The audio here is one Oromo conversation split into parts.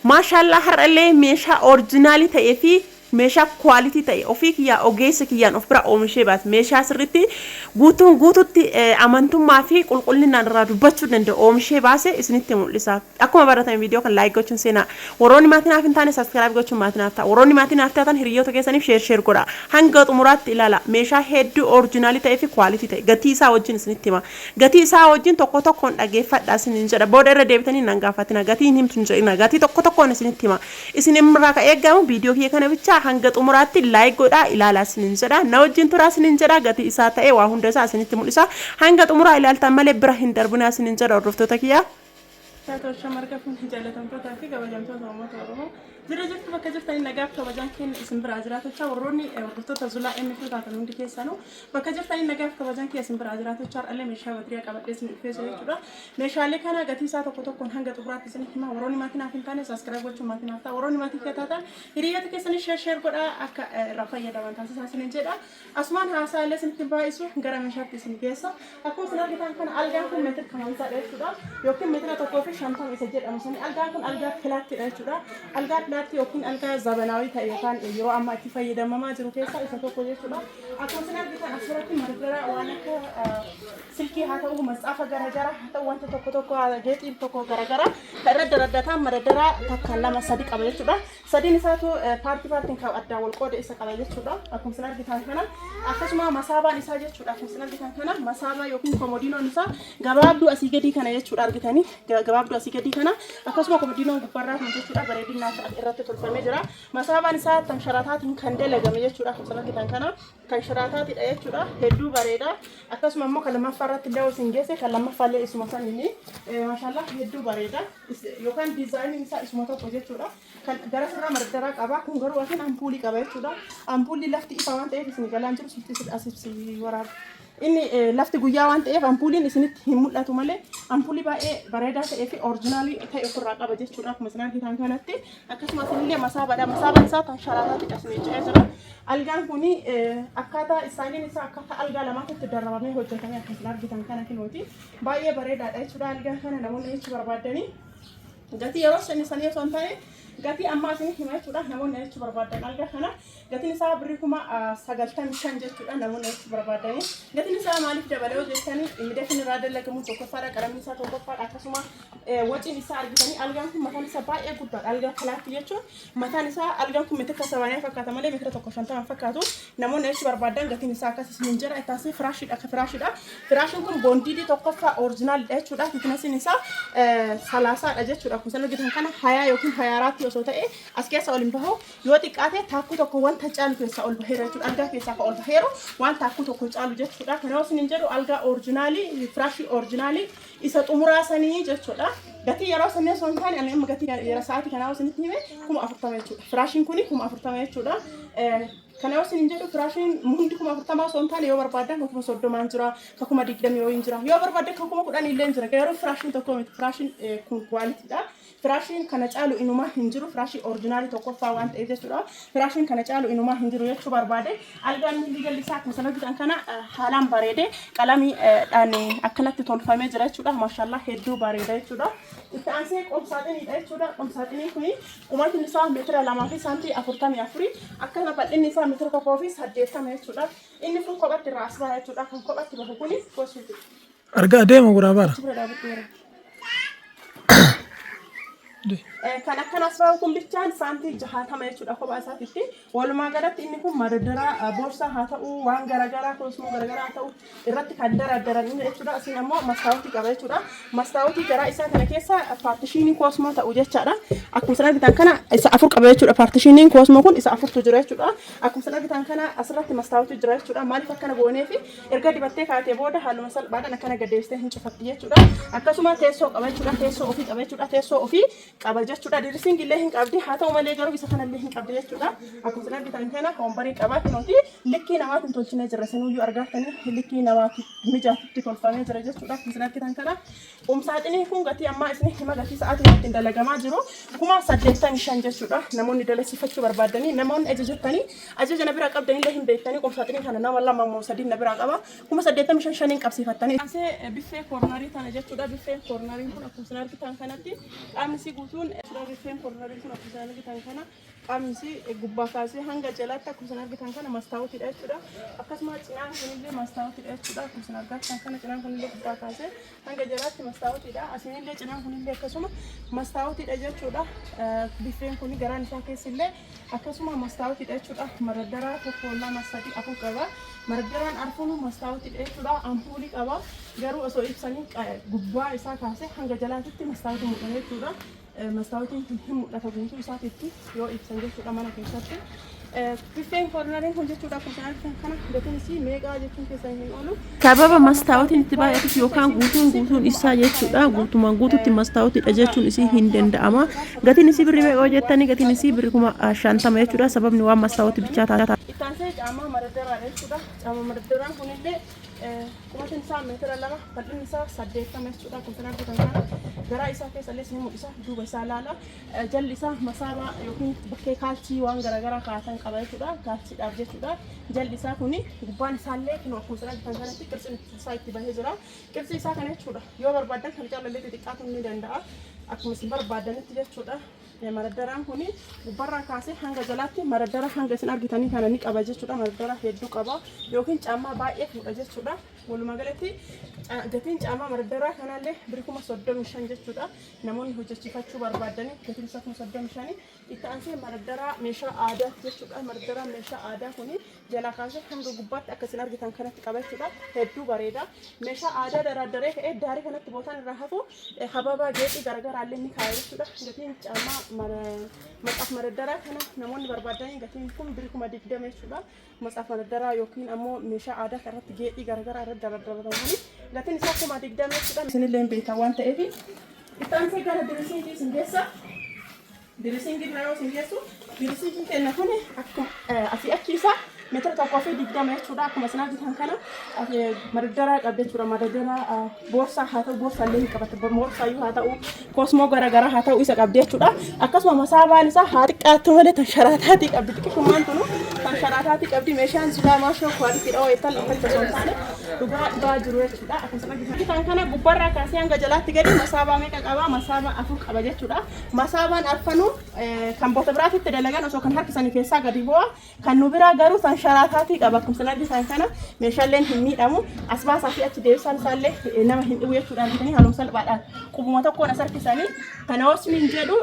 Maashaallaa har'allee meeshaa orijinaalii ta'ee fi meeshaa quality ta'e ofii kiyyaa ogeessa kiyyaan of bira oomishee baase meeshaa sirriitti guutuun guututti amantummaa fi qulqullinaan irraa dubbachuu danda'u oomishee baase isinitti mul'isa. Akkuma baratame viidiyoo kan like gochuun seenaa. Warroonni maatii naaf hin taane subscribe gochuun maatii naaf ta'a. Warroonni maatii naaf taatan hiriyoota keessaniif share share godha. Hanga xumuraatti ilaala. Meeshaa hedduu orijinaalii ta'ee fi quality ta'e gatii isaa wajjin isinitti hima. Gatii isaa wajjin tokko tokkoon dhageeffadhaa isiniin jedha. Booda irra deebitanii nan gaafatina. Gatii hin himtu hin jedhina. Gatii tokko tokkoon isinitti hima. Isin irraa ka eegamu viidiyoo kiyya kana bichaa hanga xumuraatti like godhaa ilaalaa isiniin jedha. Na wajjin turaa isiniin jedha. Gatii isaa ta'e waa hunda isaa isinitti mul'isa. Hanga xumuraa ilaaltan malee bira hin darbinaa isiniin jedha hordoftoota kiyya. Shamarga kun jaalatamtootaa fi kabajamtoota uummata Oromoo. Jira jirtu bakka jirtanii nagaaf kabajaan keenya isin biraa jiraatachaa warroonni hordoftoota Zulaa M2 taatan hundi keessanuu bakka jirtanii nagaaf kabajaan keenya isin biraa jiraatachaa har'allee meeshaa badriyaa qabadhee isin dhufee jira jechuudha. Meeshaalee kana gatii isaa tokko tokkoon hanga xumuraatti isin hima. Warroonni maatii naaf hin taane subscribe gochuun maatii naaf ta'a. Warroonni maatii kee taatan hiriyoota keessanii share share godhaa akka irraa fayyadaman taasisaa isinin jedha. Asumaan haasaa illee isinitti hin baay'isu gara meeshaatti isin geessa. Akkuma isin argitan kana algaan kun meetira kamansaadha jechuudha. Yookiin meetira 1.50 isa jedhamu sani. Algaan kun algaa pilaattidha jechuudha. Algaa pilaatti yookiin algaa zabanaawii ta'e yookaan yeroo ammaa itti fayyadamamaa jiru keessaa isa tokko jechuudha. Akkuma isin argitan asirratti margara waan akka silkii haa ta'u matsaafa garaagaraa haa ta'u wanta tokko tokko geexii tokko garaagaraa kan irra daraddataan madadaraa takka lama sadi qaba jechuudha. Sadiin isaatu paartii paartiin kan addaan wal qoode isa qaba jechuudha. Akkuma isin argitan kana akkasuma masaabaan isaa jechuudha. Akkuma isin argitan kana masaabaa yookiin komodiinoon isaa gabaabduu asii gadii kana jechuudha argitanii gabaabduu asii gadii kana akkasuma komodiinoon gubbarraa kun jechuudha bareedinaaf irratti tolfamee jira. Masaabaan isaa tan sharataatiin kan dalagame jechuudha. Akkuma isin argitan kana kan sharaataatidha jechuudha. Hedduu bareeda. Akkasuma immoo kan lammaffaa irratti illee isin geesse kan lammaffaa illee isuma saniini. Maashaallah hedduu bareeda. Yookaan diizaayiniin isaa isuma tokko jechuudha. Kan gara sirraa mardaraa qaba. Kun garuu asin ampuulii qaba jechuudha. Ampuulli lafti ifa waan ta'eef isin galaan jiru sitti asif waraaba. Inni lafti guyyaa waan ta'eef ampuuliin isinitti hin mul'atu malee ampuulii baay'ee bareedaa ta'ee fi orijinaalii ta'e ofirraa qaba jechuudha. Akkuma isin argitan kanatti. Akkasumas illee masaabaadha. Masaabaan isaa tan sharaataatti cabsine ce'ee jira. Algaan kun akkaataa istaayiliin isaa akkaataa algaa lamaatti darrabamee hojjetame akkuma isin argitan kana kinooti. Baay'ee bareedaadha jechuudha. Algaa kana namoonni jechuu barbaadanii. Gatii yeroo sanii sanii osoo hin taane gatii ammaa isin hima jechuudha. Namoonni jechuu barbaadan algaa kana gatiin isaa birrii 95,000 jechuudha. Namoonni jechuu barbaadanii. Gatiin isaa maaliif dabalee hojjetanii midafin irraa dalagamu tokkoffaadha. Qalamni isaa tokkoffaadha. Akkasuma waciin isaa argitanii algaan kun mataan isaa baay'ee guddaadha. Algaa kalaatti jechuun mataan isaa algaan kun meetira 80 fakkaata malee meetira 1.50 fakkaatu. Namoonni jechuu barbaadan gatiin isaa akkas isiniin jira. Ittaasee firaashiidha akka firaashiidha. Firaashiin kun boondiidii tokkoffaa orijinaalidha jechuudha. Thicknessiin isaa salaasaadha jechuudha. Kun sana argitan kana hayaa yookiin hayaaraatti osoo ta'e as keessa ol hin bahu. Yoo xiqqaate taakkuu tokko wanta caalu keessaa ol baheera jechuudha. Algaa keessaa kan ol baheeru waan taakkuu tokko caalu jechuudha. Kana isiniin jedhu algaa orijinaalii firaashii orijinaalii isa xumuraa sanii jechuudha. Gatii yeroo sanii osoo hin taane ani amma gatii yeroo sa'aatii kanaa isinitti hime 40,000 jechuudha. Firaashiin kuni 40,000 jechuudha. Kana isiniin jedhu firaashiin hundi 40,000 osoo hin taane yoo barbaadan kan 30,000 jira, kan 20,000 yoo hin jira, yoo barbaadan kan 10,000 illee hin jira. Garuu firaashiin tokko miti. Firaashiin kun kwaalitiidha. Firaashiin kana caalu inumaa hin jiru. Firaashii orijinaalii tokkoffaa waan ta'eef jechuudha. Firaashiin kana caalu inumaa hin jiru jechuu barbaade. Algaan miilli jalli isaa akkuma sana argitan kana haalaan bareede qalamiidhaan akkanatti tolfamee jira jechuudha. Maashaallah hedduu bareeda jechuudha. Itti aansee qomsaaxiniidha jechuudha. Qomsaaxiniin kun qumatni isaa meetira 2 fi saantii 44 akkasuma bal'inni isaa meetira 1.80 jechuudha. Inni kun kophatti irraa as baha jechuudha. Kan kophatti bahu kuni gosuuti. Argaa deema guraabaara. Achi bira dhaabadhu yeroo. Kan akkanas bahu kun bichaan saantii 60 jechuudha kophaa isaatitti. Walumaa galatti inni kun madadaraa boorsaa haa ta'u waan garaagaraa kosmoo garaagaraa haa ta'u irratti kan daradaran inni jechuudha. Asiin ammoo mastaawutii qaba jechuudha. Mastaawutii garaa isaa kana keessa paartishiinii koosmoo ta'u jechaadha. Akkuma isin argitan kana isa afur qaba jechuudha. Paartishiiniin koosmoo kun isa afurtu jira jechuudha. Akkuma isin argitan kana asirratti mastaawutii jira jechuudha. Maaliif akkana gooneefi erga dibattee kaatee booda haaluma salphaadhaan akkana gad deebistee hin cufatti jechuudha. Akkasuma teessoo qaba jechuudha. Teessoo ofii qaba jechuudha. Teessoo ofii qaba jechuudha. Dressing illee hin qabdi. Haa ta'u malee garuu isa kanallee hin qabdi jechuudha. Akkuma isin argitan kana wambarii qaba. Kunooti likkii namaatiin tolchinee jirra. Isinuyyuu argaatanii likkii namaatti mijaatutti tolfamee jira jechuudha. Akkuma isin argitan kana qumsaaxiniin kun gatii ammaa isin hima gatii sa'aatiin ittiin dalagamaa jiru 85,000 jechuudha. Namoonni dalasiifachuu barbaadanii namoonni ajajattanii ajaja na biraa qabdanillee hin beektanii qumsaaxinii kana nama lama moo sadii na biraa qaba. 85,000 shaniin qabsiifattanii. Asee biffee koornarii tana jechuudha. Biffeen koornariin kun akkuma isin argitan kanatti qaamni isii Guutuun biffeen corneriin kun akkuma isin argitan kana qaamni gubbaa kaasee hanga jalaatti akkuma isin argitan kana mastaawutiidha jechuudha. Akkasuma cinaan kunillee mastaawutiidha jechuudha. Akkuma isin argitan kana cinaan kunillee gubbaa kaasee hanga jalaatti mastaawutiidha. Asinillee cinaan kunillee akkasuma mastaawutiidha jechuudha. Biffeen kun garaan isaa keessillee akkasuma mastaawutiidha jechuudha. Maraddaraa tokko, lama, sadi, afur qaba. Maraddaraan arfuun mastaawutiidha jechuudha. Ampuulii qaba. Garuu osoo ibsanii gubbaa isaa kaasee hanga jalaatitti mastaawutii mul'ata jechuudha. Mastaawotiin kun hin mul'ata guutuu isaatitti yoo ibsan jechuudha mana keessatti. Biffeen corneriin kun jechuudha akkuma isin argitan kana gatiin isii meeqaa jechuun keessan hin oolu. Sababa mastaawotiin itti baay'atuuf yookaan guutuun guutuun isaa jechuudha guutumaan guututti mastaawotiidha jechuun isii hin danda'ama. Gatiin isii birrii meeqa jettanii, gatiin isii birrii 50,000 jechuudha, sababni waan mastaawotii bichaa taata. Itti aansee caamaa madaddaraadha jechuudha. Caamaa madaddaraan kunillee qumatiin isaa meetira 2, bal'inni isaa 80 jechuudha. Akkuma isin argitan kana garaa isaa keessa illee isin mul'isa, duuba isaa ilaala. Jalli isaa masaabaa yookiin bakkee kaalchii waan garaagaraa kaa'atan qaba jechuudha. Kaalchiidhaaf jechuudha. Jalli isaa kuni gubbaan isaallee kunoo akkuma isin argitan kanatti qirtsiin isaa itti bahee jira. Qirtsi isaa kana jechuudha. Yoo barbaadan kan caalallee xixiqqaatu ni danda'a. Akkuma isin barbaadanitti jechuudha. Maraddaraan kuni gubbarraa kaasee hanga jalaatti maraddara hanga isin argitanii kana ni qaba jechuudha. Maraddara hedduu qaba yookiin caammaa baay'ee fuudha jechuudha. Walumaa galatti gatiin caammaa maraddaraa kanallee birrii 35,000 jechuudha. Namoonni hojjechiifachuu barbaadanii gatiin isaa 35,000. Itti aansee maraddaraa meeshaa aadaa jechuudha. Maraddaraan meeshaa aadaa kuni jalaa kaasee hanga gubbaatti akka isin argitan kanatti qaba jechuudha. Hedduu bareeda. Meeshaa aadaa daraaddaree ka'ee daarii kanatti bootaan irraa hafu hababaa geexii garaagaraa illee ni kaaya jechuudha. Gatiin caammaa matsaaf maraddaraa kana namoonni barbaadanii gatiin kun birrii 20,000 jechuudha. Matsaaf maraddaraa yookiin ammoo meeshaa aadaa irratti geexii garaagaraa irratti daraddaratamanii gatiin isaa 20,000 jechuudha. Isinillee hin beektan waan ta'eef. Itti aansee gara dressingii isin geessa. Dressingii bira yoo isin geessu, dressingiin keenya kun akkuma asii achi isaa meetira 1.20 jechuudha. Akkuma isin argitan kana madaddaraa qabdi jechuudha. Madaddaraa boorsaa haa ta'u, boorsaa illee hin qabatti. Boorsaa haa ta'u, koosmoo garaagaraa haa ta'u, isa qabdi jechuudha. Akkasuma masaabaan isaa haa xiqqaattu malee tan sharaataatii qabdi. Xiqqishumaan tunu tan sharaataatii qabdi. Meeshaan zulaa maashoo quality dha wayittan lafatti osoo hin taane dhugaa dhugaa jiru jechuudha. Akkuma isin argitan kana gubbarraa kaasee hanga jalaatti gadi masaabaa meeqa qaba? Masaabaa afur qaba jechuudha. Masaabaan arfanuu kan boota biraatitti dalagan osoo kan harkisanii keessaa gadi bu'a. Kan nu biraa garuu tan sharaataatii qaba. Akkuma isin argitan kana meeshaaleen hin miidhamu. As baasaa fi achi deebisaan isaallee nama hin dhibu jechuudha. Argitanii haaluma salphaadhaan qubuma tokkoon as harkisanii. Kana osoo hin jedhu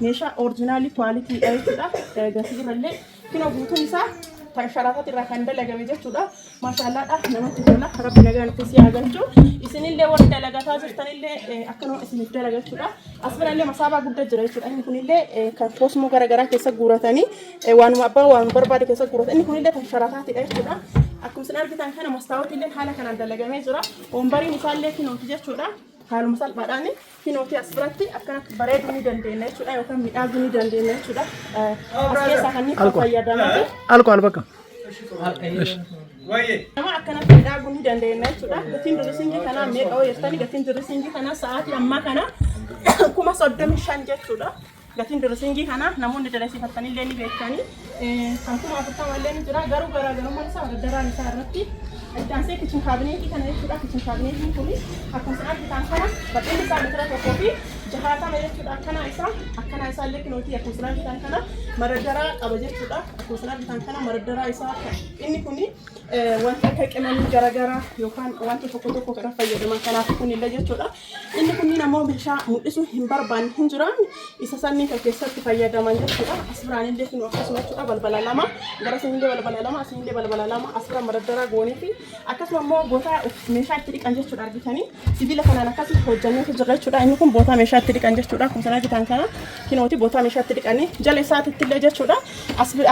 meeshaa original qualitydha jechuudha. Gatii irrallee kinoo guutuun isaa kan sharaataati irraa kan dalagame jechuudha. Maashaallaadha, namatti tola. Rabbi nagaan itti si haa galchu. Isinillee warri dalagataa jirtanillee akkanuma isiniif dalaga jechuudha. As birallee masaabaa guddaa jira jechuudha. Inni kunillee kan koosmoo garaagaraa keessa guuratanii waanuma abbaa waan barbaade keessa guuratan. Inni kunillee kan sharaataatidha jechuudha. Akkuma isin argitan kana mastaawotiillee haala kanaan dalagamee jira. Wombariin isaallee kinooti jechuudha. Haaluma salphaadhaan kinooti as biratti akkanatti bareeduu ni dandeenya jechuudha yookaan miidhaguu ni dandeenya jechuudha. As keessaa kan inni fayyadamatu. አልቋል በቃ። Nama akkanatti miidhaguu ni dandeenya jechuudha. Gatiin dressingii kanaa meeqa yoo jettani, gatiin dressingii kanaa sa'aatii ammaa kana 35,000 jechuudha. Gatiin dressingii kanaa namoonni dalasiifattanillee ni beektanii. Kan 40,000 illee ni jira, garuu garaagarummaan isaa madaddaraan isaa irratti. Itti aansee kitchen cabinetii kana jechuudha. Kitchen cabinetiin kun akkuma isin argitan kana bal'inni isaa meetira 1.60 jechuudha. Akkana isaa illee kinootii akkuma isin argitan kana madaddaraa qaba jechuudha. Akkuma isin argitan kana madaddaraa isaa inni kuni wanta akka qimamii garaagaraa yookaan wanta tokko tokko kan fayyadaman kanaaf kunillee jechuudha. Inni kunniin ammoo meeshaa mul'isuu hin barbaanne hin jiran, isa sanniin kan keessatti fayyadaman jechuudha. As biraan illee kun akkasuma jechuudha, balbala lama gara isinillee balbala lama, asinillee balbala lama, as biraan madaddaraa goonee fi akkasuma immoo bootaa meeshaa itti dhiqan jechuudha, argitanii sibiila kanaan akkasii hojjanneetu jira jechuudha. Inni kun bootaa meeshaa itti dhiqan jechuudha. Akkuma isin argitan kana kinooti bootaa meeshaa itti dhiqanii jala isaatitti illee jechuudha.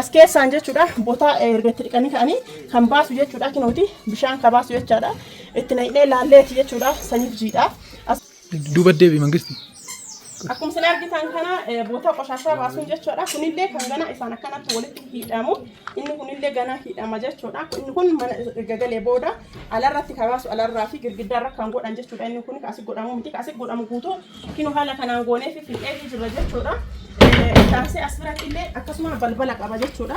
As keessaan jechuudha, bootaa erga itti dhiqanii ka'anii kan baasu jechuudha, kinooti bishaan ka baasu jechaadha. Itti naqnee laalleeti jechuudha, saniif jiidha. Duuba deebi mangisti. Akkuma isin argitan kana bootaa qoshaashaa baasuun jechuudha. Kunillee kan gana isaan akkanatti walitti hidhamu. Inni kunillee gana hidhama jechuudha. Inni kun mana gagalee booda alarratti ka baasu, alarraa fi girgiddaarra kan godhan jechuudha. Inni kun asii godhamu miti. Asii godhamu guutuu kinoo haala kanaan goonee fi fixee jira jechuudha. Itti as biratti illee akkasuma balbala qaba jechuudha.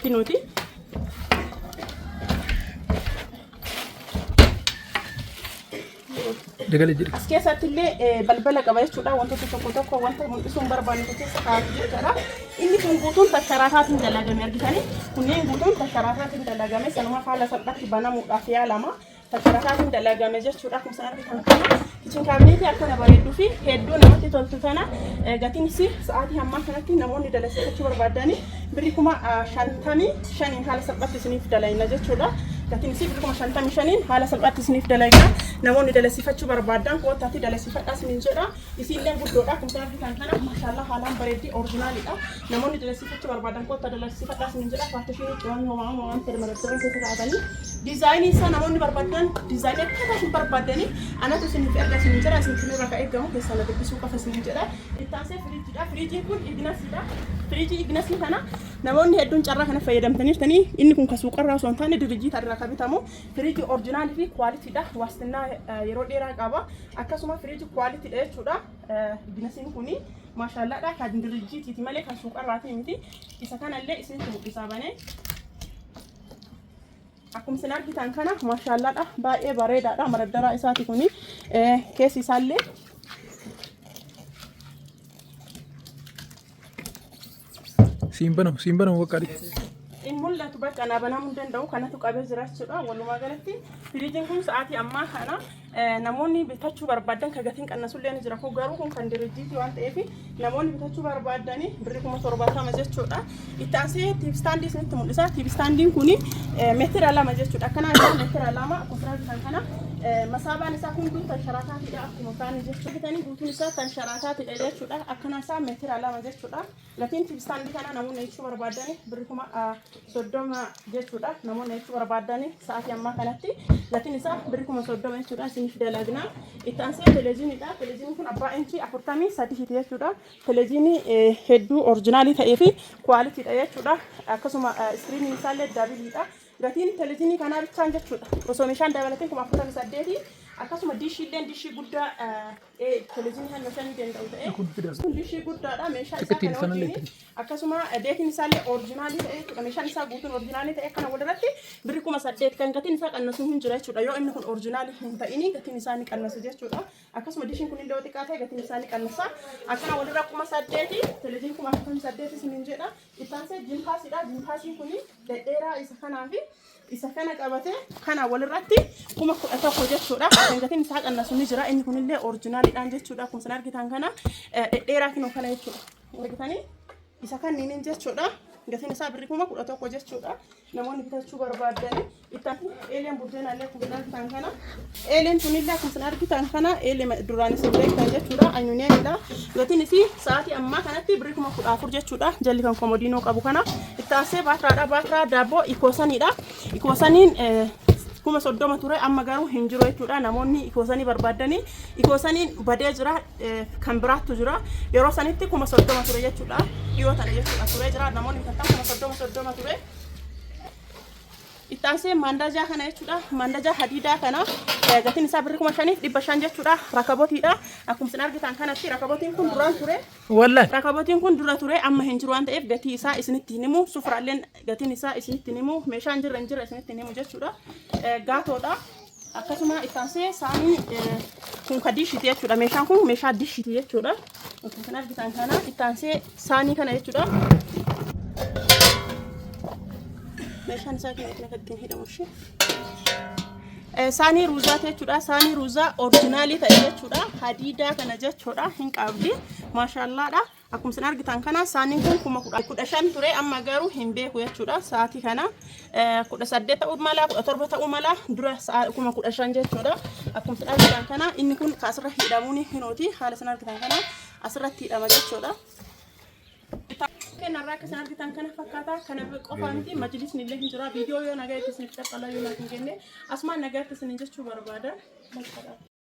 Kinooti. Dagale jedhe. As keessatti illee balbala qaba jechuudha. Wantoota tokko tokko wanta mul'isuun barbaanne keessa kaa'atu jechuudha. Inni kun guutuun tasharaataatiin dalagame argitanii. Kunneen guutuun tasharaataatiin dalagame sanuma haala salphaatti banamuudhaaf yaalama. Tasharaataatiin dalagame jechuudha. Akkuma isin argitan kana kitchen cabinetii akkana bareedduu fi hedduu namatti toltu tana gatiin isii sa'aatii ammaa kanatti namoonni dalasiifachuu barbaadanii birri 55,000 haala salphaatti isiniif dalayna jechuudha. Gatiin isii birri 55,000 haala salphaatti isiniif dalayna. Namoonni dalasiifachuu barbaadan koottaatti dalasiifadhaa isiniin jedha. Isiillee guddoodha. Akkuma isin argitan kana maashaallah haalaan bareeddi originalidha. Namoonni dalasiifachuu barbaadan koottaa dalasiifadhaa isiniin jedha. Partitionii qiwaamii homaa waan ta'e maraddaran keessa kaa'atanii. Designii isaa namoonni barbaadan designii akkaataa isin barbaadanii anatu isiniif erga isiniin jedha. Isin irraa kan eegamu keessaa na dubbisuu qofa isiniin jedha. Itti aansee firiijiidha. Firiijiin kun Ignasiidha. Firiijii Ignasii kana namoonni hedduun carraa kana fayyadamtaniirtanii inni kun ka suuqarraa osoo hin taane dirijiita irraa kan bitamu firiijii originalii fi qualityidha. Waastinnaa yeroo dheeraa qaba. Akkasuma firiijii qualityidha jechuudha. Ignasiin kuni maashaallaadha. Kan dirijiitiiti malee kan suuqarraati miti. Isa kanallee isinitti mul'isaa banee. Akkuma isin argitan kana maashaallaadha. Baay'ee bareedaadha. Maraddaraa isaati kuni. Keessi isaallee Siin banamu siin banamu bakka adii. In mul'atu bakka naa banamuu hin danda'u kanatu qabee jira jechuudha. Walumaa galatti firiijiin kun sa'aatii ammaa kana namoonni bitachuu barbaadan kan gatiin qannasullee ni jira. Kun garuu kun kan dirijiitii waan ta'eef namoonni bitachuu barbaadanii birrii 70,000 jechuudha. Itti aansee TV standii isinitti mul'isa. TV standiin kun meetira 2 jechuudha. Akkanaa isaa meetira 2 akkuma bitan kana masaabaan isaa hunduu kan sharaataatidha akkuma kaanii jechuudha. Bitanii guutuun isaa kan sharaataatidha jechuudha. Akkanaa isaa meetira 2 jechuudha. Gatiin TV standii kana namoonni jechuu barbaadani birri 30,000 jechuudha. Namoonni jechuu barbaadani sa'aatii ammaa kanatti gatiin isaa birri 30,000 jechuudha. Isiniif dalagna. Itti aansee televezyiiniidha. Televezyiiniin kun abbaa inchii 43ti jechuudha. Televezyiinii hedduu originalii ta'ee fi qualityidha jechuudha. Akkasuma screeniin isaallee doubleiidha. Gatiin televezyiinii kanaa bichaan jechuudha. Osoo meeshaan dabalateen 48,000. Akkasuma dishiilleen dishii guddaa televezyiinii hanga shanii danda'u ta'e. Kun fidaa. Kun dishii guddaadha. Meeshaa isaa Xiqqittiin kana sanallee wajjin itti. Akkasuma deekiin isaallee originalii ta'e jechuudha. Meeshaan isaa guutuun originalii ta'e kana walirratti birri 8,000 kan gatiin isaa qannasuu hin jira jechuudha. Yoo inni kun originalii hin ta'ini gatiin isaa ni qannasa jechuudha. Akkasuma dishiin kun illee yoo xiqqaa ta'e gatiin isaa ni qannasa. Akkana walirra 8,000 televezyiin 48,000 isiniin jedha. Ittaansee jimpaasiidha. Jimpaasiin kun dhedheeraa isa kanaa fi isa kana qabate kana walirratti 11,000 jechuudha. Kan gatiin isaa qannasu ni jira. Inni kunillee originaliidhaan jechuudha. Akkuma isin argitan kana dhedheeraa kinoo kana jechuudha. Argitanii isa kanniinin jechuudha. Gatiin isaa birri 11,000 jechuudha. Namoonni bitachuu barbaadani. Ittaan eeleen buddeenaallee akkuma isin argitan kana. Eeleen tunillee akkuma isin argitan kana eelee duraan isin beektan jechuudha. Anyuneemidha. Gatiin isii sa'aatii ammaa kanatti birri 14,000 jechuudha. Jalli kan komodiinoo qabu kana. Itti aansee baatiraadha. Baatiraa daabboo ikoosaniidha. Ikoosaniin 30,000 ture amma garuu hin jiru jechuudha. Namoonni ikoosanii barbaadanii ikoosaniin badee jira kan biraattu jira. Yeroo sanitti 30,000 ture jechuudha. Dhiyoo tana jechuudha turee jira. Namoonni bitatan 30,000 30 ture. Itti aansee maandajaa kana jechuudha. Maandajaa hadiidaa kana gatiin isaa birri 5,500 jechuudha. Rakabotiidha. Akkuma isin argitan kanatti rakabotiin kun duraan ture. Wallahi. Rakabotiin kun dura ture amma hin jiru waan ta'eef gatii isaa isinitti hin himu. Sufraalleen gatiin isaa isinitti hin himu. Meeshaan jirra hin jirra isinitti hin himu jechuudha. Gaatoodha. Akkasuma itti aansee saanii kun ka dishiiti jechuudha. Meeshaan kun meeshaa dishiiti jechuudha. Akkuma isin argitan kana itti aansee saanii kana jechuudha. Meeshaan isaa kan ittiin hidhamu ishee. Saanii ruuzaati jechuudha. Saanii ruuzaa originalii ta'e jechuudha. Hadiidaa kana jechuudha. Hin qabdi. Maashaallaadha. Akkuma isin argitan kana saaniin kun 15,000 ture amma garuu hin beeku jechuudha. Sa'aatii kana 18 ta'uu mala 17 ta'uu mala dura 15,000 jechuudha. Akkuma isin argitan kana inni kun asirra hidhamuun hinooti. Haala isin argitan kana asirratti hidhama jechuudha. Kennarraa akka isin argitan kana fakkaata. Kana qofaa miti majlisni illee hin jira. Viidiyoo yoo nagaa itti isiniif qaqqalaa yoo naaf hin kenne asumaan nagaatti isin jechuu barbaada.